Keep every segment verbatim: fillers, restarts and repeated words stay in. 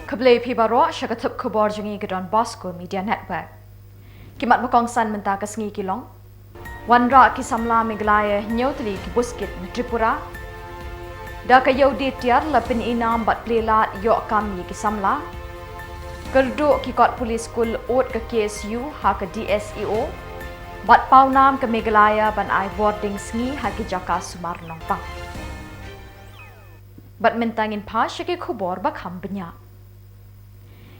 Khublei phi baroh sha ka thup khubor jong ngi ka Don Bosco Media Network. Ki mat ba kongsan mynta ka sngi ki long: Wanrah ki samla Meghalaya hynñiew tylli ki buskit na Tripura. Da ka ïew die tiar la pynïainam bad plie lad ïoh kam ïa ki samla. Kyrduh ki kot police kulud ka K S U ha ka D S E O. Bad pawnam ka Meghalaya ban ai boarding sngi ha ki jaka sumar nongpang. Bad mynta ngin phai sha ki khubor ba kham bniah.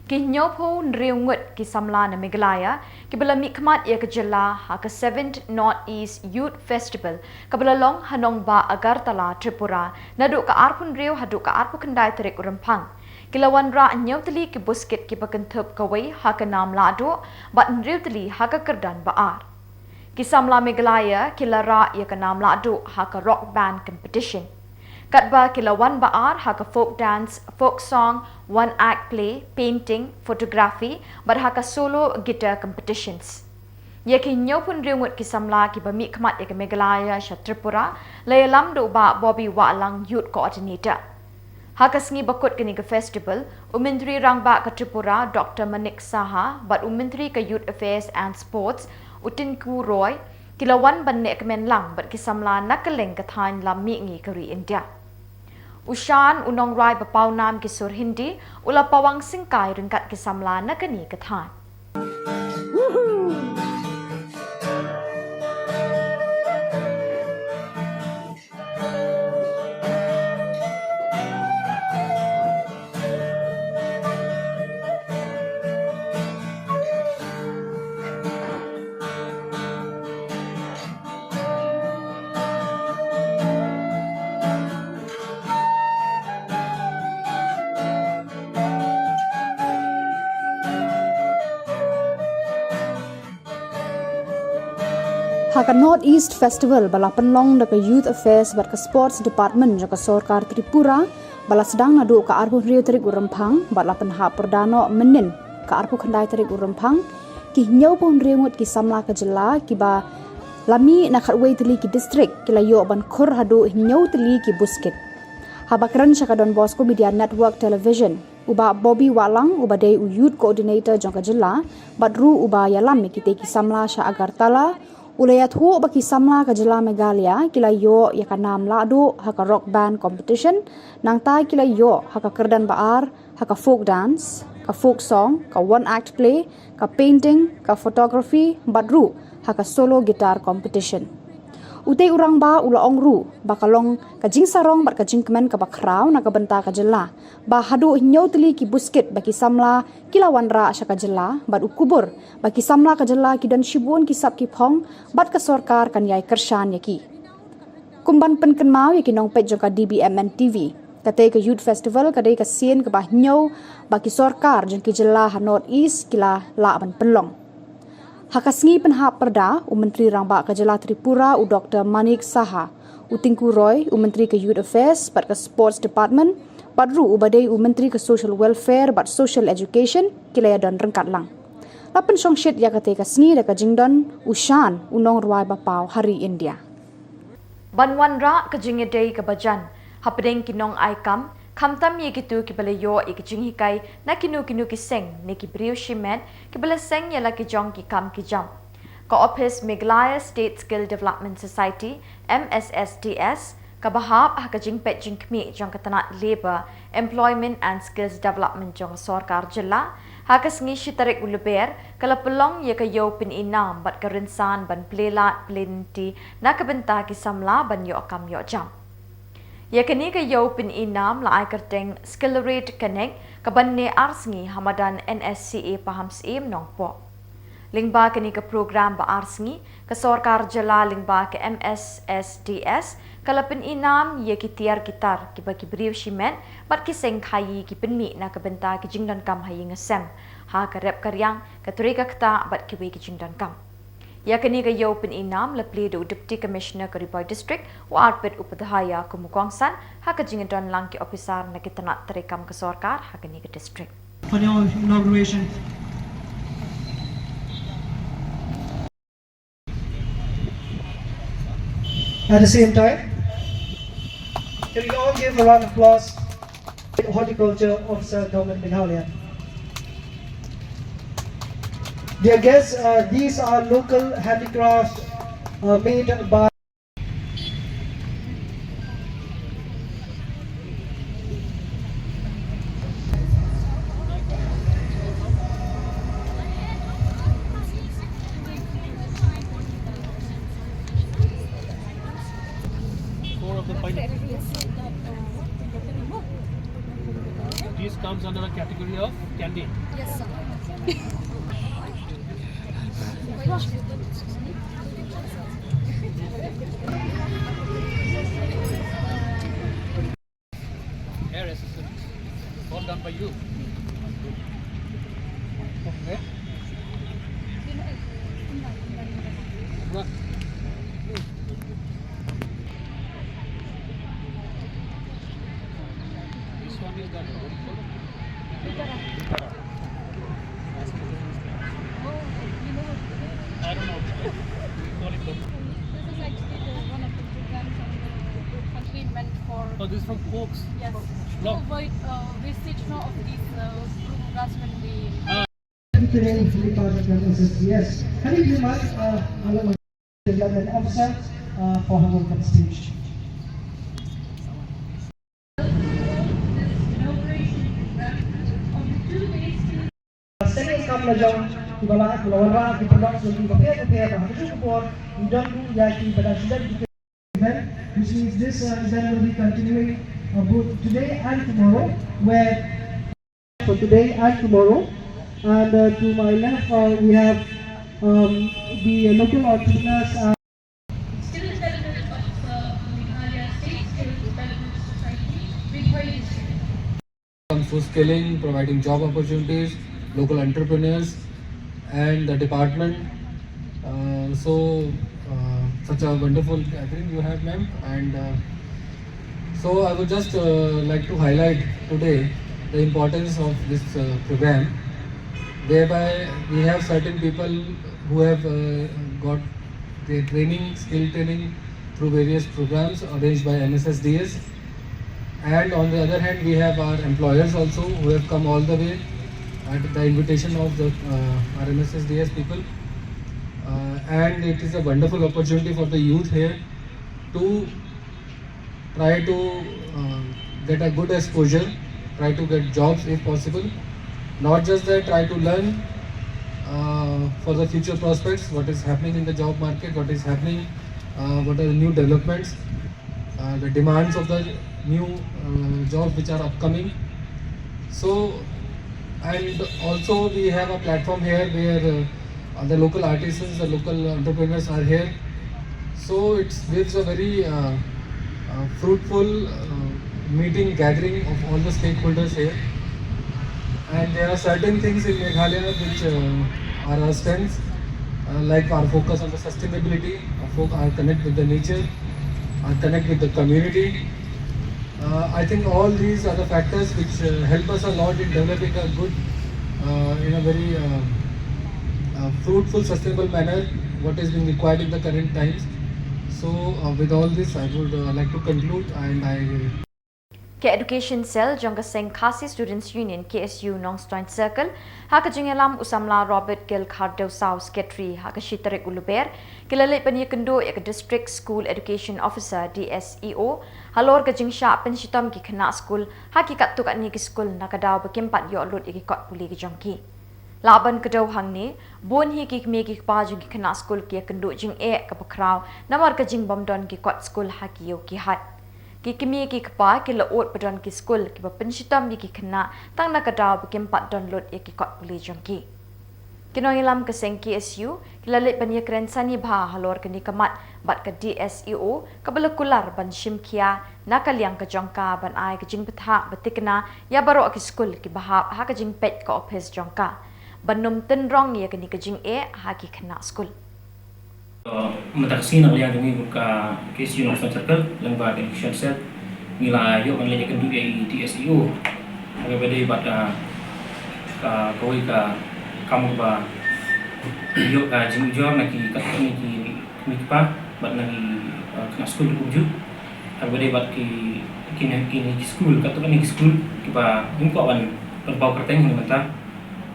Ki hynñiewphew hynriew ngut ki samla na Meghalaya kiba la mihkhmat ïa ka jylla ha ka Seventh North East Youth Festival kaba la long ha nongbah Agartala, Tripura, naduh ka arphew hynriew haduh ka arphew khyndai tarik u Rymphang, ki la wanrah hynñiew tylli ki buskit kiba kynthup kawei ha ka nam lahduh bad hynriew tylli ha ka kyrdan ba ar. Ki samla Meghalaya ki la rah ïa ka nam lahduh ha ka rock band competition. Katba ki la wan ba ar ha ka folk dance, folk song, one act play, painting, photography, bad ha ka solo guitar competitions. Ïa ki hynñiewphew hynriew ngut ki samla kiba mihkhmat ïa ka Meghalaya sha Tripura la ïalam da u Bah Bobby Wahlang, Youth Coordinator. Ha ka sngi ba kut kane ka festival, u Myntri Rangbah ka Tripura, Doctor Manik Saha, bad u Myntri ka Youth Affairs and Sports, u Tinku Roy, ki la wan ban neh kmen lang bad ki samla na kylleng ka thaiñ lam mihngi ka ri India. U Shan, u nongrwai ba pawnam ki sur Hindi, u la pawang syngkai ryngkat ki samla na kane ka thaiñ. Ha ka North East Festival ba la pynlong da ka Youth Affairs bad ka Sports Department jong ka Sorkar Tripura, ba la sdang naduh ka arphew hynriew tarik u Rymphang bad la pynhap pyrda noh mynnin ka arphew khyndai tarik u Rymphang, ki hynñiewphew hynriew ngut ki samla ka jylla kiba la mih na khatwei tylli ki district ki la ïoh ban khur haduh hynñiew tylli ki buskit. Haba kren sha ka Don Bosco Media Network Television, u Bah Bobby Wahlang, uba dei u Youth Coordinator jong ka jylla bad ruh uba ïalam ïa kitei ki samla sha Agartala, u la ïathuh ba ki samla ka jylla Meghalaya ki la ïoh ïa ka nam lahduh ha ka rock band competition, nangta ki la ïoh ha ka kyrdan ba ar ha ka folk dance, ka folk song, ka one act play, ka painting, ka photography, bad ruh ha ka solo guitar competition. Utei u rangbah u la ong ruh ba ka long ka jingsarong bad ka jingkmen kaba khraw na ka bynta ka jylla ba haduh hynñiew tylli ki buskit ba ki samla ki la wanrah sha ka jylla, bad u kubur ba ki samla ka jylla ki don shibun ki sap ki phong bad ka sorkar kan ïai kyrshan ïa ki. Kum ban pynkynmaw ïa ki nongpeit jong ka D B M N T V, katei ka Youth Festival ka dei ka sien kaba hynñiew ba ki sorkar jong ki jylla ha North East ki la lah ban pynlong. Ha ka sngi pynhap pyrda, u Myntri Rangbah ka jylla Tripura, u Doctor Manik Saha, u Tinku Roy, u Myntri ka Youth Affairs bad ka Sports Department, bad ruh uba dei u Myntri ka Social Welfare bad Social Education, ki la ïadon ryngkat lang. La pynshongshit ïa katei ka sngi da ka jingdon u Shan, u nongrwai ba paw ha ri India. Ban wanrah ka jingïadei kaba jan hapdeng ki nongai kam, khamtam ïa kito kiba la ïoh ïa ka jinghikai na kino kino ki seng ne ki briew shimet kiba la seng ïa la ki jong ki kam ki jam, ka Ophis Meghalaya State Skill Development Society, M S S D S, kaba hap ha ka jingpeit jingkhmih jong ka tnat Labour, Employment and Skills Development jong ka sorkar jylla, ha ka sngi shi tarik u Lber, ka la pynlong ïa ka ïew pyni nam bad ka rynsan ban plie lad plie lynti na ka bynta ki samla ban ïoh kam ïoh jam. Ïa kane ka ïew pyni nam la ai kyrteng Skillerate Connect, kaban neh ar sngi ha madan N S C A Pahamsyiem, Nongpoh. Lyngba kane ka program ba ar sngi, ka sorkar jylla lyngba ka M S S D S ka la pyni nam ïa ki tiar ki tar kiba ki briew shimet bad ki seng khaïi ki pynmih na ka bynta ki jingdonkam ha ïing ha sem, ha ka rep ka riang, ka trei ka ktah bad kiwei ki jingdonkam. Ïa kane ka ïew pyni nam la plie da u Deputy Commissioner ka Ri Bhoi District, u Arpit Upadhyaya, kum u kongsan ha ka jingdon lang ki ophisar na ki tnat treikam ka sorkar ha kane ka district. For your inauguration. At the same time, can we all give a round of applause Horticulture Officer, Government Meghalaya. Dear guests, uh, these are local handicrafts, uh, made by Four of the pineapple. This comes under a category of candy. Yes, sir. Hair accessories. All done by you. Okay. What? This one is done. I don't know. We call it the This is actually the, one of the programs on the country meant for Oh, this is from Coke's. Yes. Block. To avoid, uh, wastage, no, of these, uh, blue grass when we Ah. Yes. Honey, you might, uh, development officer, uh, for her welcome speech. Sengkam la jong kiba la, kiba la wanrah ki product jong ki bapher bapher, ba ha kajuh ka por ngi don ruh ïa kiba dang shu dep ki event, which means this, uh, event will be continuing, uh, both today and tomorrow, where for today and tomorrow. And, uh, to my left, uh, we have, um, the local entrepreneurs, uh, Skill Development of, uh, Meghalaya State Skill Development Society, Ri Bhoi District. Comes to skilling, providing job opportunities, local entrepreneurs, and the department. Uh, so, uh, such a wonderful gathering you have, ma'am. And, uh, so I would just, uh, like to highlight today the importance of this, uh, program, whereby we have certain people who have, uh, got their training, skill training through various programs arranged by M S S D S. And on the other hand, we have our employers also who have come all the way at the invitation of the, uh, R M S S D S people. Uh, and it is a wonderful opportunity for the youth here to try to, uh, get a good exposure, try to get jobs if possible. Not just that, try to learn, uh, for the future prospects, what is happening in the job market, what is happening, uh, what are the new developments, uh, the demands of the new, uh, jobs which are upcoming. So, and also we have a platform here where, uh, uh, the local artisans, the local entrepreneurs are here. So it gives a very, uh, uh, fruitful, uh, meeting, gathering of all the stakeholders here. And there are certain things in Meghalaya which, uh, are our strengths, uh, like our focus on the sustainability, our, fo- our connect with the nature, our connect with the community. Uh, I think all these are the factors which, uh, help us a lot in developing a good, uh, in a very, uh, uh, fruitful, sustainable manner, what is being required in the current times. So, uh, with all this, I would, uh, like to conclude, and I Ka Education Cell jong ka seng Khasi Students Union, K S U, Nongstoiñ Circle, ha ka jingïalam u samla Robert Gil Khardewsaw, Secretary, ha ka shi tarik u Lber, ki la leit ban ïakynduh ïa ka District School Education Officer, D S E O, halor ka jingshah pynshitom ki khynnah skul ha ki katto katne ki skul na ka daw ba kim pat ïoh lut ïa ki kot pule ki jong ki. Lah ban kdew hangne, bun hi ki kmie ki kpa jong ki khynnah skul ki ïakynduh jingeh kaba khraw namar ka jingbym don ki kot skul ha ki ïew ki hat. Ki kmie ki kpa ki la ud ba don ki skul kiba pynshitom ïa ki khynnah tang na ka daw ba kim pat don lut ïa ki kot pule jong ki. Ki nongïalam ka seng K S U ki la leit ban ïakren sani bha halor kane ka mat bad ka D S E O kaba la kular ban shim khia na ka liang ka jong ka ban ai ka jingbthah ba thikna ïa baroh ki skul kiba hap ha ka jingpeit ka ophis jong ka ban nym tynrong ïa kane ka jingeh ha ki khynnah skul. Uh, mynta ka sngi na ka liang jong ngi kum ka K S U Nongstoiñ Circle lyngba ka Education Cell ngi la ïoh ban leit ïakynduh ïa i D S E O ha kaba ïadei bad, uh, ka kawei ka kam kaba ïoh ka jingujor na ki katto katne ki kmie ki kpa bad na ki, uh, khynnah skul kumjuh. Ha kaba ïadei bad ki, ki, ki, ki skul, katto katne ki skul, ki Ba ngim kwah ban pynpaw kyrteng ha kane ka bynta,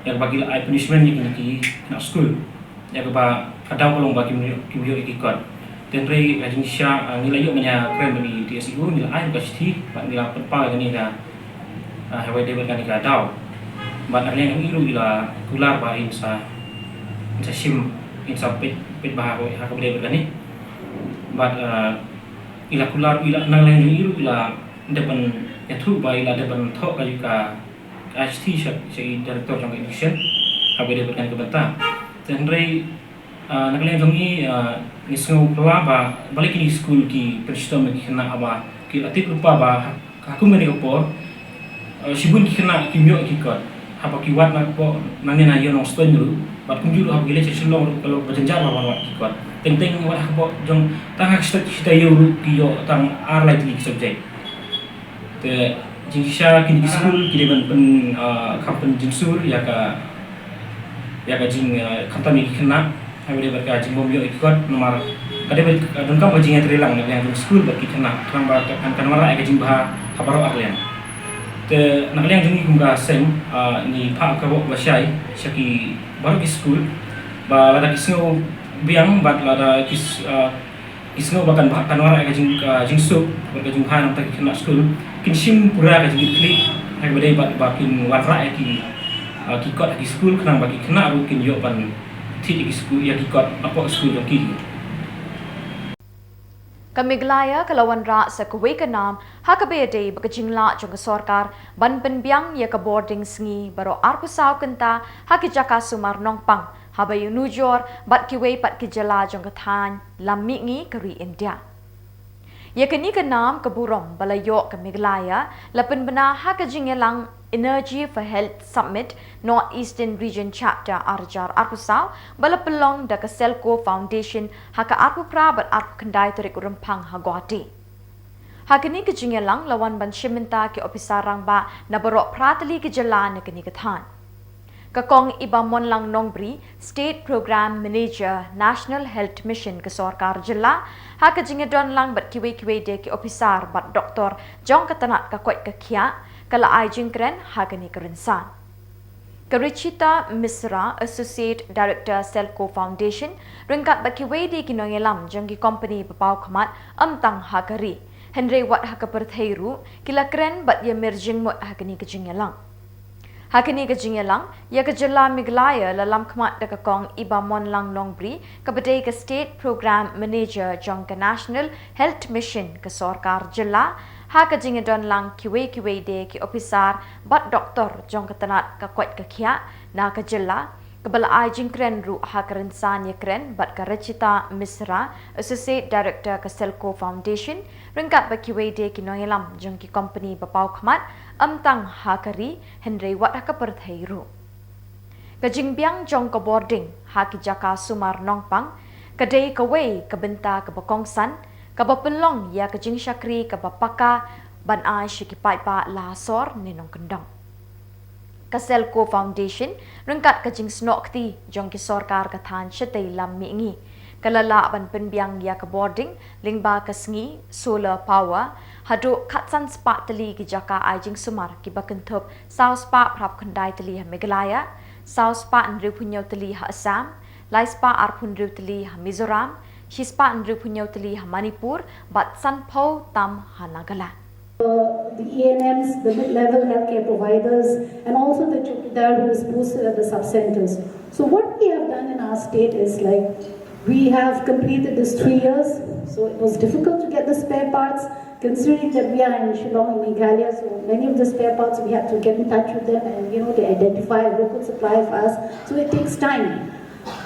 ïa kaba ki la ai punishment ïa kine ki khynnah skul, ïa kaba ka daw ka long ba kim ïoh, kim ïoh ïa ki kot. Te hynrei ka jingshisha, ah, ngi la ïoh ban ïakren bad i DSEO, ngi la ai ka shithi bad ngi la pynpaw ïa kane ka, ah, ha kaba ïadei bad kane ka daw. Bad na ka liang jong i ruh i la kular ba in sa, in sa shim, in sa peit, peit bha ha kaba ïadei bad kane. Bad, ah, i la kular, i la, na ka liang jong i ruh i la dep ban ïathuh ba i la dep ban thoh ka, ka, ka shithi sha, sha i director jong ka education ha kaba ïadei bad kane ka bynta. Te hynrei, ah, na ka liang jong ngi, ah, ngi sngew phylla ba balei kine ki skul ki pynshitom ïa ki khynnah, haba ki la tip lypa ba ha, ha kum kane ka por, ah, shibun ki khynnah kim ïoh ki kot, haba ki wad na ka por nangne na Ïew Nongstoiñ ruh, bad kumjuh ruh haba ki leit sha Shillong ruh ka long ba jynjar ba wan wad ki kot. Teng teng wat ha ka por jong tang ha ka state, state Ïew ruh ki ïoh tang ar lai tylli ki subject. Te jingshisha kine ki skul ki dei ban pyn, ah, kham pynjynsur ïa ka, ïa ka jing, ah, khamtam ïa ki khynnah ha kaba ïadei bad ka jingbym ïoh ïa ki kot, namar ka dei ban, ah, donkam ka jingïatreilang na ka liang jong skul bad ki khynnah, khnang ba kan, kan wanrah ïa ka jingbha ha baroh ar liang. Te na ka liang jong ngi kum ka seng, ah, ngi phah ka bok ba shai sha ki baroh ki skul ba lada ki sngew biang bad lada ki s-, ah, ki sngew ba kan bha, kan wanrah ïa ka jing, ka jingsuk bad ka jingbha na ka bynta ki khynnah skul, kin shim pura ka jingkitkhlieh ha kaba ïadei bad ba kin wanrah ïa ki, ah, ki kot ha ki skul, khnang ba ki khynnah ruh kin ïoh ban thied ïa ki skul, ïa ki kot hapoh skul jong ki. Ka Meghalaya ka la wanrah sa kawei ka nam ha kaba ïadei bad ka jinglah jong ka sorkar ban pynbiang ïa ka bording sngi baroh arphew saw kynta ha ki jaka sumar nongpang, haba ïanujor bad kiwei pat ki jylla jong ka thaiñ lam mihngi ka ri India. Ïa kane ka nam ka burom ba la ïoh ka Meghalaya la pynbna ha ka jingïalang Energy for Health Summit North Eastern Region Chapter ar hajar arphew saw ba la pynlong da ka Selco Foundation ha ka arphew phra bad arphew khyndai tarik u Rymphang ha Guwahati. Ha kane ka jingïalang la wan ban shim bynta ki ophisar rangbah na baroh phra tylli ki jylla na kane ka thaiñ. Ka Kong Ibamonlang Nongbri, State Program Manager, National Health Mission ka sorkar jylla, ha ka jingïadonlang bad kiwei kiwei de ki ophisar bad doktor jong ka tnat ka koit ka khiah, ka la ai jingkren ha kane ka rynsan. Ka Richita Misra, Associate Director, Selco Foundation, ryngkat bad kiwei de ki nongïalam jong ki kompani ba paw khmat, ym tang ha ka ri, hynrei wat ha ka pyrthei ruh, ki la kren bad ïamir jingmut ha kane ka jingïalang. Ha kane ka jingïalang, ïa ka jylla Meghalaya la lam khmat da ka Kong Ibamonlang Nongbri, kaba dei ka State Program Manager jong ka National Health Mission ka sorkar jylla, ha ka jingïadonlang kiwei kiwei de ki ophisar bad doktor jong ka tnat ka koit ka khiah na ka jylla, kaba la ai jingkren ruh ha ka rynsan ïakren bad ka Richita Misra, Associate Director ka Selco Foundation, ryngkat bad kiwei de ki nongïalam jong ki kompani ba paw khmat, ym tang ha ka ri, hynrei wat ha ka pyrthei ruh. Ka jingbiang jong ka bording ha ki jaka sumar nongpang ka dei kawei ka bynta kaba kongsan, kaba pynlong ïa ka jingshakri kaba paka ban ai sha ki paidbah la sor ne nongkyndong. Ka Selco Foundation, ryngkat ka jingsnoh kti jong ki sorkar ka thaiñ shatei lam mihngi, ka la lah ban pynbiang ïa ka bording lyngba ka sngi solar power haduh khatsan spah tylli ki jaka ai jingsumar kiba kynthup saw spah phra phew khyndai tylli ha Meghalaya, saw spah hynriew phew hynñiew tylli ha Assam, lai spah arphew hynriew tylli ha Mizoram, shi spah hynriew phew hynñiew tylli ha Manipur, bad sanphew tam ha Nagaland. Uh, the E N Ms, the mid-level healthcare providers, and also the chowkidar who is posted at the sub-centers. So what we have done in our state is, like, we have completed this three years. So it was difficult to get the spare parts, considering that we are in Shillong, in Meghalaya. So many of the spare parts, we had to get in touch with them, and, you know, they identify a local supplier for us. So it takes time.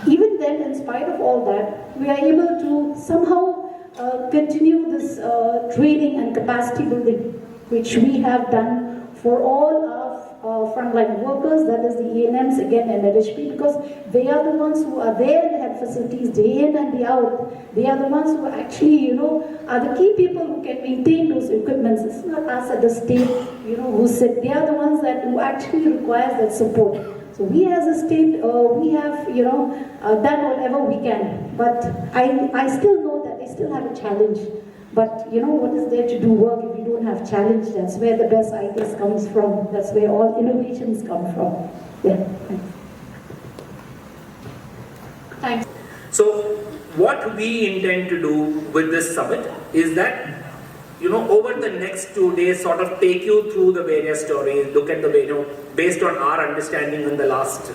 Even then, in spite of all that, we are able to somehow uh, continue this uh, training and capacity building, which we have done for all our uh, frontline workers, that is the E N Ms again and L H P, because they are the ones who are there in the health facilities day in and day out. They are the ones who actually, you know, are the key people who can maintain those equipments. It's not us at the state, you know, who sit. They are the ones that who actually requires that support. So we as a state, uh, we have, you know, uh, done whatever we can. But I, I still know that they still have a challenge. But you know, what is there to do work if we don't have challenge? That's where the best ideas comes from. That's where all innovations come from. Yeah. Thanks. So what we intend to do with this summit is that, you know, over the next two days, sort of take you through the various stories, look at the, you know, based on our understanding in the last,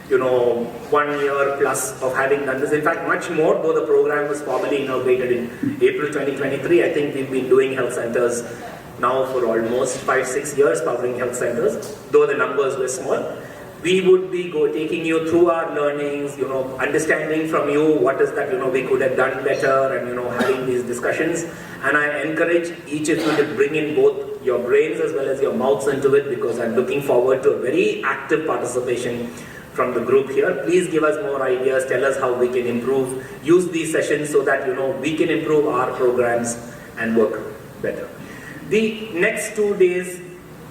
you know, one year plus of having done this. In fact, much more, though the program was formally inaugurated in April twenty twenty-three, I think we've been doing health centers now for almost five, six years, powering health centers, though the numbers were small. We would be go taking you through our learnings, you know, understanding from you what is that, you know, we could have done better, and, you know, having these discussions. And I encourage each of you to bring in both your brains as well as your mouths into it, because I'm looking forward to a very active participation from the group here. Please give us more ideas, tell us how we can improve, use these sessions so that, you know, we can improve our programs and work better. The next two days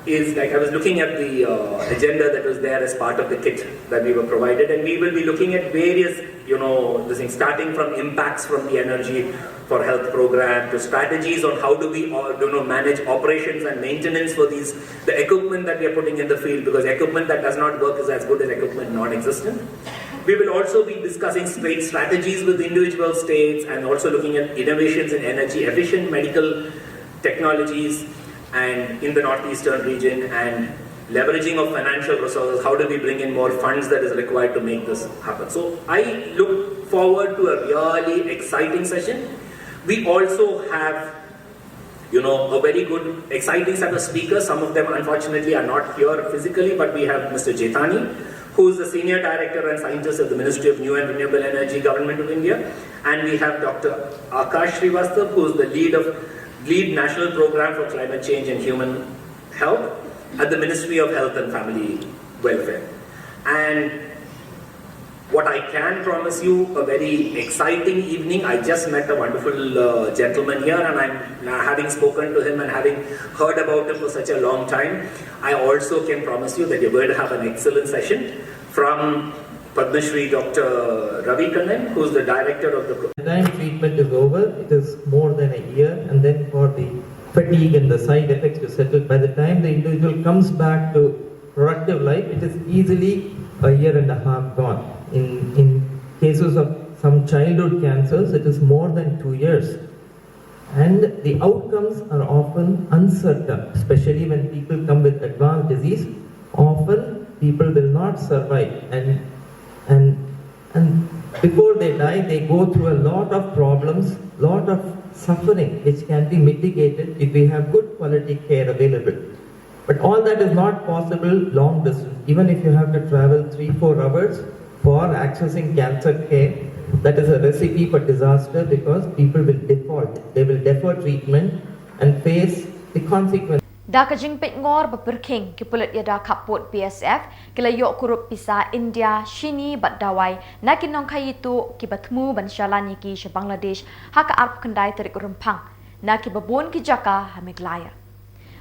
is, like, I was looking at the uh, agenda that was there as part of the kit that we were provided, and we will be looking at various, you know, the things, starting from impacts from the Energy for Health program to strategies on how do we, uh, you know, manage operations and maintenance for these, the equipment that we are putting in the field, because equipment that does not work is as good as equipment non-existent. We will also be discussing state strategies with individual states and also looking at innovations in energy efficient medical technologies and in the northeastern region, and leveraging of financial resources, how do we bring in more funds that is required to make this happen. So I look forward to a really exciting session. We also have, you know, a very good, exciting set of speakers. Some of them, unfortunately, are not here physically, but we have Mister Jethani, who is the Senior Director and Scientist at the Ministry of New and Renewable Energy, Government of India. And we have Doctor Akash Srivastava, who is the lead of lead National Program for Climate Change and Human Health at the Ministry of Health and Family Welfare. And what I can promise you, a very exciting evening. I just met a wonderful uh, gentleman here, and I'm uh, having spoken to him and having heard about him for such a long time, I also can promise you that you're going to have an excellent session from Padma Shri Doctor Ravi Kannan, who's the director of the. By the time treatment is over, it is more than a year, and then for the fatigue and the side effects to settle, by the time the individual comes back to productive life, it is easily a year and a half gone. In, in cases of some childhood cancers, it is more than two years. And the outcomes are often uncertain, especially when people come with advanced disease. Often people will not survive, and, and, and before they die, they go through a lot of problems, lot of suffering, which can be mitigated if we have good quality care available. But all that is not possible long distance. Even if you have to travel three, four hours for accessing cancer care, that is a recipe for disaster, because people will default. They will defer treatment and face the consequence. Da ka jingpeit ngor ba pyrkhing, ki pulit iada khappud B S F ki la ïoh kurup pisa India shini bad dawai na ki nongkhaïi tuh kiba thmu ban shalan ïa ki sha Bangladesh ha ka arphew khyndai tarik Rymphang na kiba bun ki jaka ha Meghalaya.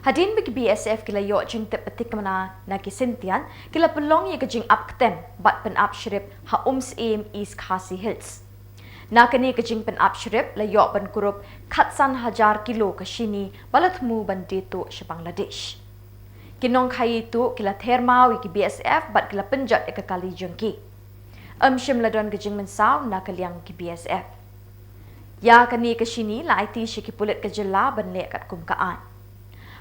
Hadien ba ki B S F ki la ïoh jingtip ba thikna na ki syntian, ki la pynlong ïa ka jingap ktem bad pynap shrip ha Umsyiem, East Khasi Hills. Na kane ka jingpynap shrip la ïoh ban kurup khatsan hajar kilo ka shini ba la thmu ban die tuh sha Bangladesh. Ki nongkhaïi tuh ki la ther maw ïa ki B S F bad ki la pynjot ïa ka kali jong ki. Ym shym la don ka jingmynsaw na ka liang ki B S F. Ïa kane ka shini la aiti sha ki pulit ka jylla ban leh katkum ka aiñ.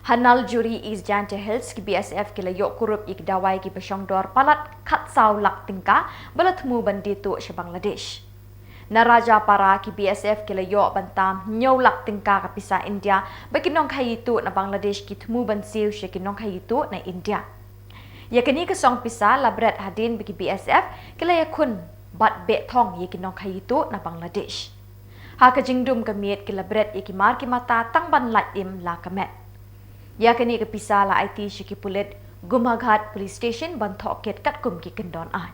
Ha Naljuri, East Jaintia Hills, ki B S F ki la ïoh kurup ïa ki dawai kiba shongdor palat khatsaw lak tyngka ba la thmu ban die tuh sha Bangladesh. Na Rajapara, ki B S F ki la ïoh ban tam hynñiew lak tyngka ka pisa India ba ki nongkhaïi tuh na Bangladesh ki thmu ban siew sha ki nongkhaïi tuh na India. Ïa kane ka song pisa la bret hadien ba ki B S F ki la ïakhun bad beh thong ïa ki nongkhaïi tuh na Bangladesh. Ha ka jingdum ka miet ki la bret ïa ki mar ki mata tang ban lait im la ka met. Ïa kane ka pisa la aiti sha ki pulit Gumaghat Police Station ban thoh kit katkum ki kyndon aiñ.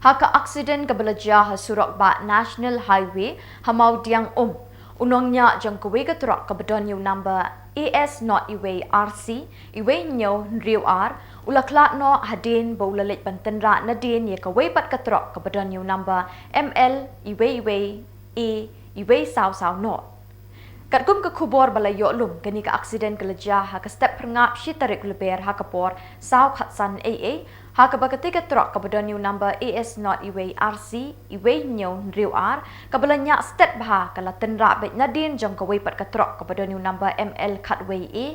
Ha ka aksiden kaba la jia ha surok bah National Highway ha Mawdiang Um, u nongñiah jong kawei ka trok kaba don ïa u number A S nought uwei R C uwei hynñiew hynriew ar u la khlad noh hadien ba u la leit ban tynrah nadien ïa kawei pat ka trok kaba don ïa u number M L uwei uwei A uwei saw saw nought. Katkum ka khubor ba la ïoh lum, kane ka aksiden ka la jia ha ka step phyrngap shi tarik Lber ha ka por saw khatsan A A, ha kaba katei ka trok kaba don ïa u number A S not iwei R C iwei hynñiew hynriew ar, kaba la ñiah stet bha ka la tynrah beit nadien jong kawei pat ka trok kaba don ïa u number M L khatwei A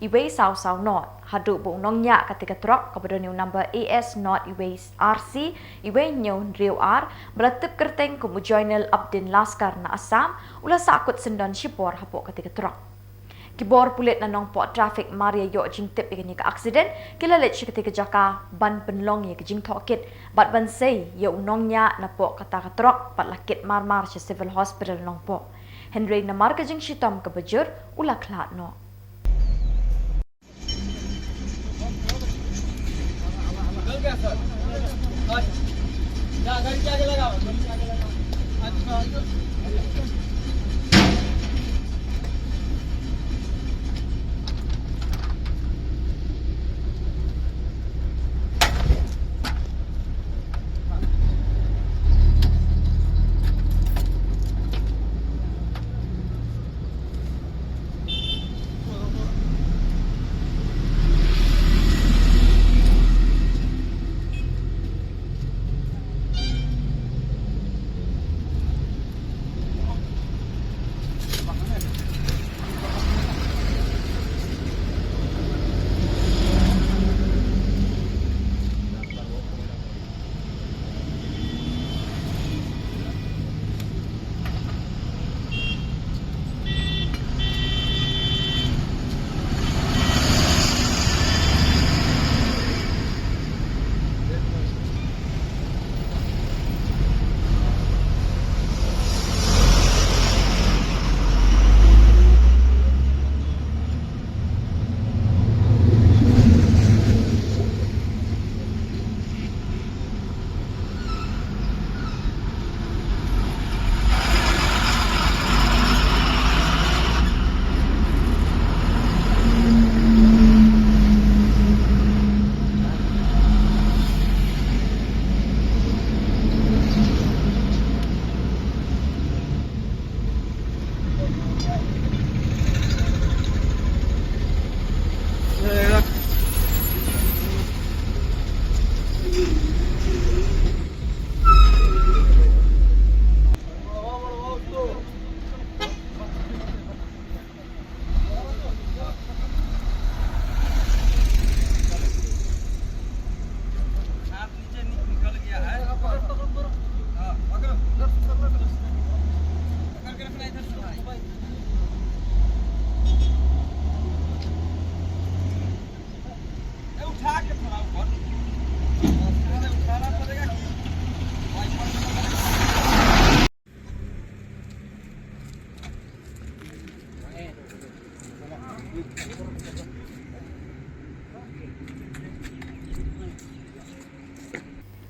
iwei saw saw not, haduh ba u nongñiah katei ka trok kaba don ïa u number A S not iwei R C iwei hynñiew hynriew ar, ba la tip kyrteng kum u Joinal Abdin Laskar na Assam, u la sahkut syndon shipor hapoh katei ka trok. Ki bor pulit na Nongpoh Traffic mar ïa ïoh jingtip ïa kane ka aksiden, ki la leit sha katei ka jaka ban pynlong ïa ka jingtohkit bad ban sei ïa u nongñiah napoh kata ka trok bad la kit marmar sha Civil Hospital Nongpoh. Hynrei namar ka jingshitom kaba jur, u la khlad noh.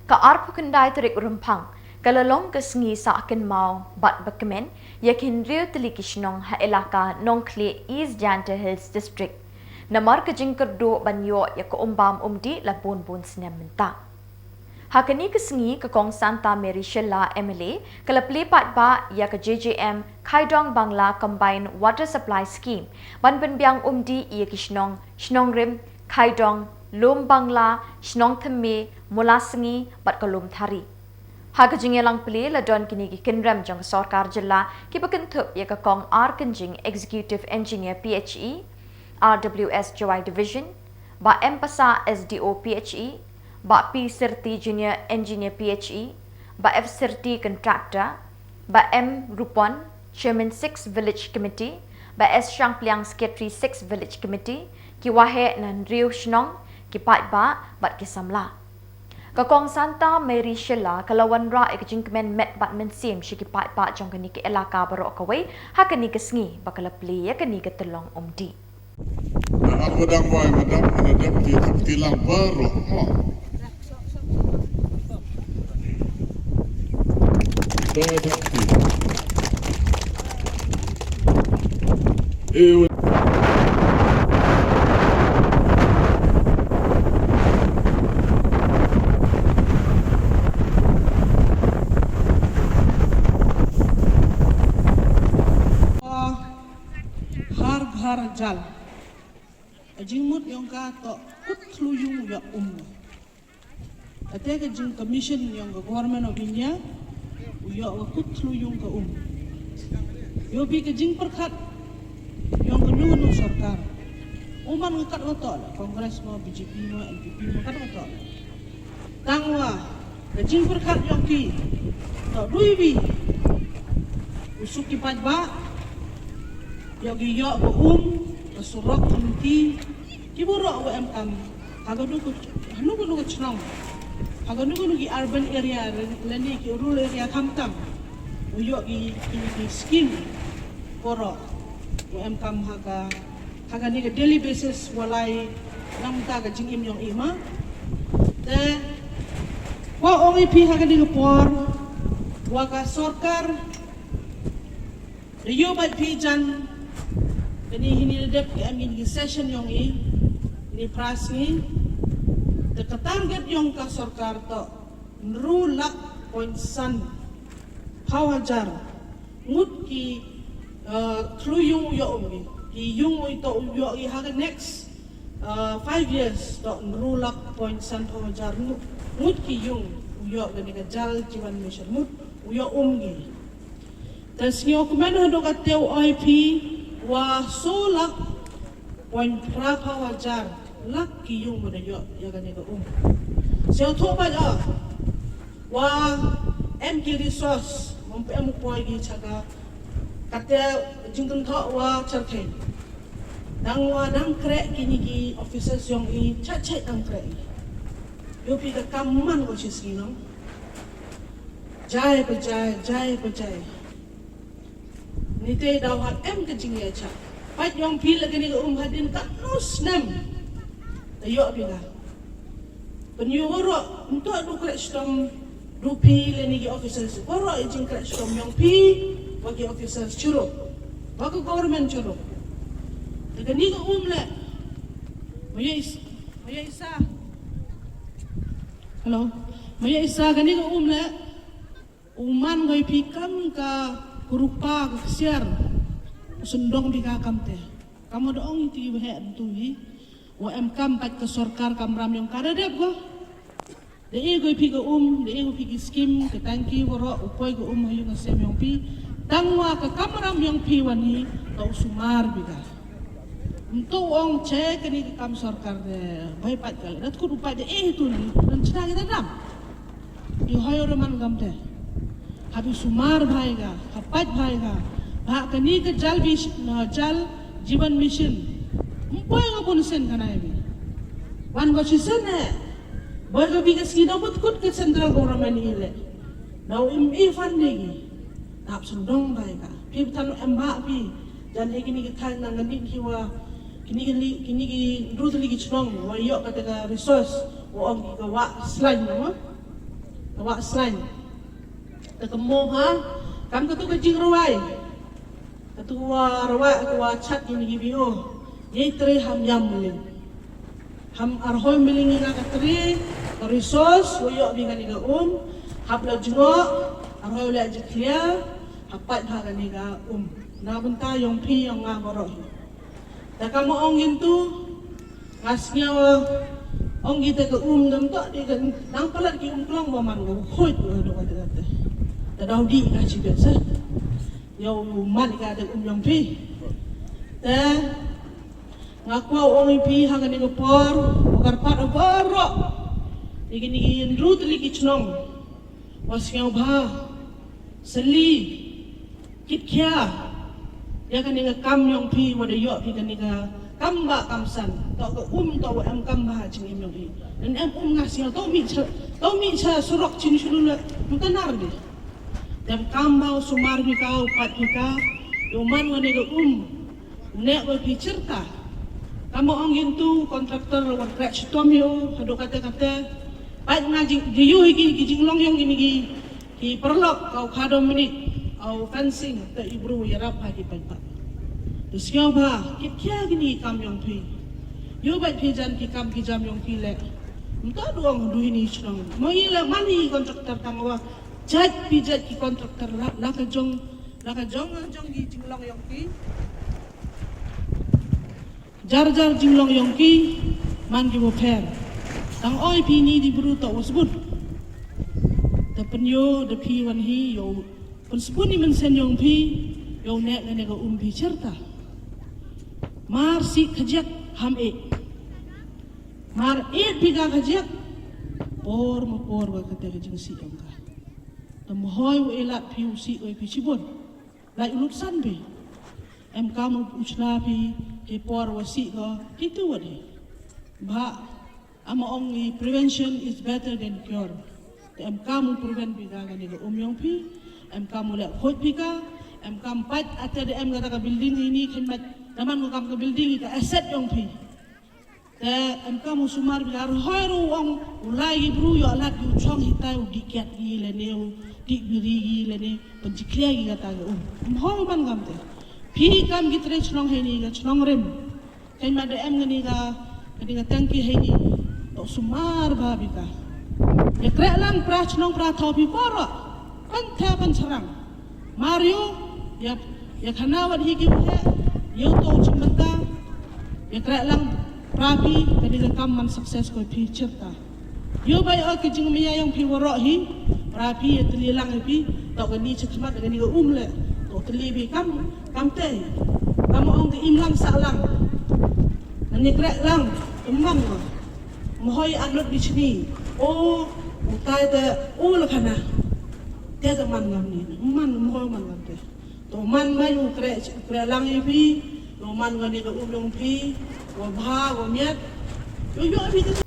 Ka arphew khyndai tarik Rymphang, ka la long ka sngi sah kynmaw bad ba kmen ïa ki hynriew tylli ki shnong ha elaka Nongkhlieh, East Jaintia Hills District. Namar ka jingkyrduh ban ïoh ïa ka umbam umdih la bun bun snem mynta. Ha kane ka sngi, ka Kong Santa Mary Shylla, M L A, ka la plie paidbah ïa ka J J M Khaidong Bangla Combined Water Supply Scheme ban pynbiang umdih ïa ki shnong Shnongrim, Khaidong, Lum Bangla, Shnong Thymme, Mulasngi bad ka Lum Thari. Ha ka jingïalang plie la don kine ki kynrem jong ka sorkar jylla kiba kynthup ïa ka Kong R Kynjing, Executive Engineer P H E, R W S Jowai Division, Bah M Passah, S D O P H E, Bah P Syrti, Junior Engineer P H E, Bah F Syrti, Contractor, Bah M Rupon, Chairman six Village Committee, Bah S Shangpliang, Secretary six Village Committee, ki waheh na hynriew shnong, ki paidbah bad ki samla. Ka Kong Santa Mary Shylla ka la wanrah ïa ka jingkmen met bad mynsiem sha ki paidbah jong kane ka elaka baroh kawei ha kane ka sngi ba ka la plie ïa kane ka tyllong umdih. Dang ar ba dang wai ba dang ba dang ti ti lang baroh. Dang ti. Eh, jal. Ka jingmut yong ka to kut thlu yung u yoh um. Kate ka jing commission yong ka Government of India u yoh ka kut thlu yung ka um. Yo bi ka jingpyrkhat yong ka nu nu sorkar. Uman ka kat wa to la Congress mo, B J P mo, N P P mo, kat wa to la. Tang wa ka jingpyrkhat yong ki to dui bi u suk ki paidbah. Yoh ki yoh ka um, ka surok, ka mti, ki buro wa em kam ha ka nu ka nu ka nu ka chnong, ha ka nu ka nu ki urban area lane ki rural area khamtam. U yoh ki ki ki skim buro wa em kam ha ka ha kani ka daily basis wa lai nangta ka jingim yong i ma. Te wa ong i phi ha kani ka por wa ka sorkar da yoh bad phi jan kani hini da dep ka em kini ki session yong i ni pras ni. Te ka target yong ka sorkar to nru lak point san phaw hajar ngut ki, uh, thlu yung u yoh um ki. Ki yung u to u yoh ki ha ka next, uh, five years to nru lak point san phaw hajar ngut, ngut ki yung u yoh kani ka Jal Jeevan Mission ngut u yoh um ki. Te sngew kmen ha do ka teu I P wa so lak point phra phaw hajar lak ki yung wa da yoh ya kani ka um. Sngew tho ba ya wa em ki resource mong pe em poi ki chaka kate jingtun tho wa charkhe. Dang wa dang krek kini ki officers yong i chak chak dang krek i. Yo pi ka kam man ko chi sngi nong. Jai pa jai, jai pa jai. Ni te daw ha em ka jingïacha. Pat yong pi la kani ka um hadin ka nu snem. Ta yo pi ka. Pynïoh waroh nto du krek stom du pi le ni ki officers. Waroh i jing krek stom yong pi wa ki officers churuk. Wa ka government churuk. Ta kani ka um le. Maya is, maya isa. Hello. Maya isa kani ka um le. U man goi pi kam ka kurupa ka ksiar. Sendong pi ka kam te. Kam da ong iti wahek tu hi. Wa em kam pat ka sorkar kam ram yong ka da dep go. Da e goi pi ka um, da e goi pi ki skim, ka tangki waroh, u poi ka um ha yung ka sem yong pi. Tang wa ka kam ram yong pi wan hi, ka u sumar pi ka. Nto ong che kani ka kam sorkar de bai pat ka. Da tkut u pat da e tu ni, dan chita kita dam. Ïoh hoi ora man kam te. Habi sumar bhai ga, hapat bhai ga. Bha kani ka jal bi na jal jiban mission. Mpoi ga bun sen kana bi. Wan go si sen eh. Boy ga bi ka sida but kut ka central government ile. Nau im i fan degi. Tap sendong bhai ga. Pi betan em bha pi. Jan degi ni ka thai nang ngan ki wa. Kini ki li, kini ki rut li ki chnong. Wa yok kata ka resource. Wa ong ki ka wa slime nama. Ka wa slime. Te ka mo ha, kam katu ka jingrwai. Katu wa rwai, katu wa chat ïa ngi bio. Ye tre ham yam mling. Ham arhoi mling ïa ka tre, ka resource, wa yok bi kani ka um, hap la jngo, arhoi la jiklia, hapat ha kani ka um. Na bynta yong phi yong nga baroh. Te ka mo ong yin tu, nga sngew ong ita ka um dam to di ka nang palat ki um klong ba man ka khoi tu do ka te. Te dau di ka chi bet se. Yow man ka te um yong phi. Te nga kwah ong ïa phi ha kani ka por, bakar pat baroh. Ni kini ki ynru tylli ki chnong. Wa sngew bha. Seli. Kit khia. Ïa kani ka kam yong phi wa da yoh phi kani ka kam ba kam san. To ka um to wa em kam ba ha jingim yong phi. Nan em um nga sngew to mi cha, to mi cha surok chin shulu le. Mutanar di. Dem kam ba u sumar phi ka, u pat phi ka. Yow man wa ne ka um. Ne wa phi chirta. Kam ong yin tu contractor wa krek shitom yow. Hadu kate kate. Pat nga jing, jiyu hi ki, ki jinglong yong kini ki. Ki paralok ka u kha Dominic, au fencing, te i bru ïarap ha ki paidbah. Te sngewbha, kit khia kini ki kam yong phi. Ïoh bad phi jan ki kam ki jam yong phi leh. Mynta du ong du hini shnong. Mo i leh man i contractor tang wa. Jait phi jait ki contractor la, la ka jong, la ka jong, la jong ki jinglong yong phi. Jar jar jinglong yong ki man ki bapher. Tang oi phi ni di bru to usbun. Da pynyo da phi wan hi yo. Pynsbun ni men sen yong phi yo nek ne ka um phi cherta. Mar si kajak ham e. Mar e phi ka kajak. Por ma por wa kate ka jingsi yong ka. Da mahoi u elat phi u si oi phi chibun. Lai u luksan phi. Em kam u chna phi ki por wa si ko ki tu wa di. Ba ama ong ni prevention is better than cure. Te em kam u prevent phi ka kani ka um yong phi. Em kam u lek khoj phi ka. Em kam pat ate de em kata ka building ini khen mat. Daman ko kam ka building ka asset yong phi. Te em kam u sumar phi ka rhoi ru ong u lai ki bru yo alat ki u chong hitai u dikiat ki lene u dik biri ki lene penjiklia ki kata ki um. Em hoi man kam te. Phi kam ki tre chnong heni ka chnong rim. Khen ma de em ngani ka ngani ka tangki heni. To sumar ba phi ka. Ya krek lang pra chnong pra tho phi koro. Pan the pan charang. Mario, ya, ya khana wat hi ki he, ya to chimbanta, ya krek lang pra phi, kani ka kam man success ko phi chirta. Yo bai o ki jingmia yong phi waro hi, pra phi ya teli lang hi phi, to kani chitmat kani ka um le, to teli phi kam, kam te, kam ong ka im lang sa lang. Nani krek lang, kemang ko. Mhoi anut di chini, o, utai te, o la khana. Te te man ngam ni, man mhoi man ngam te. To man mai u kre, u kre lang i phi, to man ngani ka u yong phi, wa bha, wa miat. Yo yo phi te.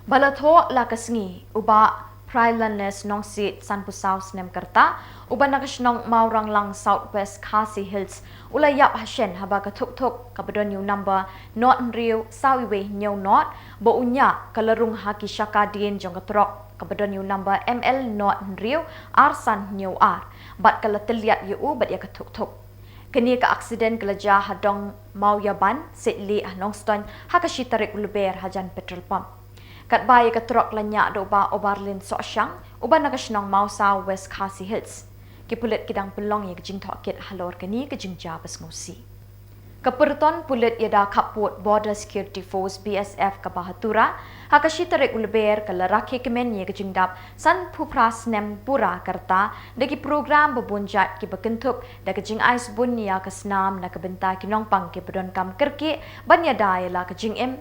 Ba la thoh la ka sngi, u Bah Prylanus Nongsiej sanphew saw snem ka rta, uba na ka shnong Mawranglang South West Khasi Hills, u la ïap ha shen haba ka thuk thuk kaba don ïa u number nod hynriew saw iwei hynñiew nod, ba u ñiah ka la rung ha ki shaka dien jong ka trok kaba don ïa u number M L nod hynriew ar san hynñiew ar, bad ka la tylliat ïa u bad ïa ka thuk thuk. Kane ka aksiden ka la jia ha dong Mawïaban, Sitli ha Nongstoiñ, ha ka shi tarik u Lber hajan petrol pump. Katba ïa ka trok la ñiah da u Bah Obarlin Sohshang, uba na ka shnong Mawsaw West Khasi Hills. Ki pulit ki dang pynlong ïa ka jingtohkit halor kane ka jingjia ba sngewsih. Ka pyrton pulit ïada khappud Border Security Force, B S F, kaba ha Tura, ha ka shi tarik u Lber ka la rakhe kmen ïa ka jingdap sanphew phra snem pura ka rta da ki program ba bun jait kiba kynthup da ka jingai sbun ïa ka snam na ka bynta ki nongpang kiba donkam kyrkieh ban ïada ïa la ka jingim,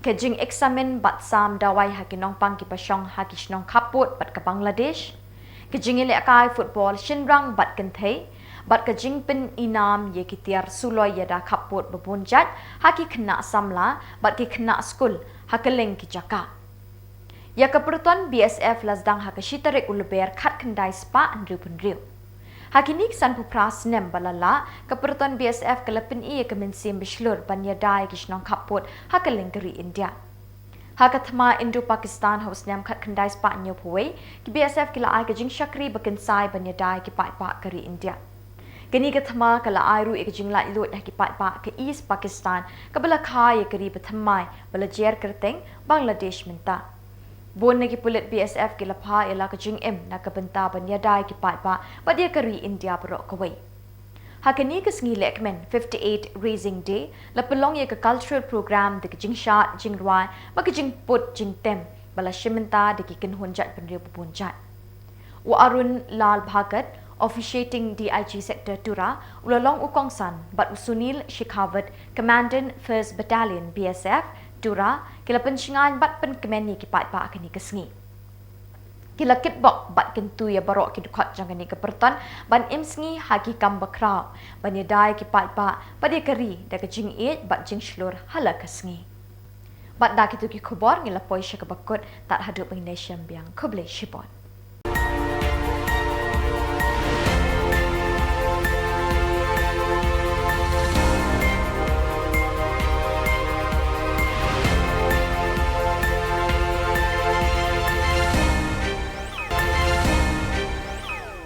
ka jingeksamin bad sam dawai ha ki nongpang kiba shong ha ki shnong khappud bad ka Bangladesh, ka jingïalehkai football shynrang bad kynthei, bad ka jingpyninam ïa ki tiar suloi ïada khappud ba bun jait ha ki khynnah samla bad ki khynnah skul ha kylleng ki jaka. Ïa ka pyrton B S F la sdang ha ka shi tarik u Lber khatkhyndai spah hynriewphew hynriew. Ha kine ki sanphew phra snem ba la lah, ka pyrton B S F ka la pyni ïa ka mynsiem ba shlur ban ïada ïa ki shnong khappud ha kylleng ka ri India. Ha ka thma Indo-Pakistan ha u snem khatkhyndai spah hynñiewphew wei, ki B S F ki la ai ka jingshakri ba kynsai ban ïada ïa ki paidbah ka ri India. Kane ka thma ka la ai ruh ïa ka jinglaitluid ha ki paidbah ka East Pakistan, kaba la kha ïa ka ri bathymmai ba la jer kyrteng Bangladesh mynta. Bun na ki pulit B S F ki la phah ïa la ka jingim na ka bynta ban ïada ïa ki paidbah bad ïa ka ri India baroh kawei. Ha kane ka sngi lehkmen fifty-eight Raising Day, la pynlong ïa ka cultural program da ka jingshad jingrwai bad ka jingput jingtem ba la shim bynta da ki kynhun jaitbynriew ba bun jait. U Arun Lal Bhagat, officiating D I G Sector Tura, u la long u kongsan bad u Sunil Shekhawat, Commandant First Battalion B S F, Tura, ki la pynshngaiñ bad pynkmen ïa ki paidbah ha kane ka sngi. Ki la kitbok bad kyntu ïa baroh ki dkhot jong kane ka pyrton ban im sngi ha ki kam bakhraw, ban ïada ïa ki paidbah bad ïa ka ri da ka jingïeit bad jingshlur ha la ka sngi. Bad da kito ki khubor ngi la poi sha kaba kut, tad haduh ba ngin ïashem biang, khublei shibun.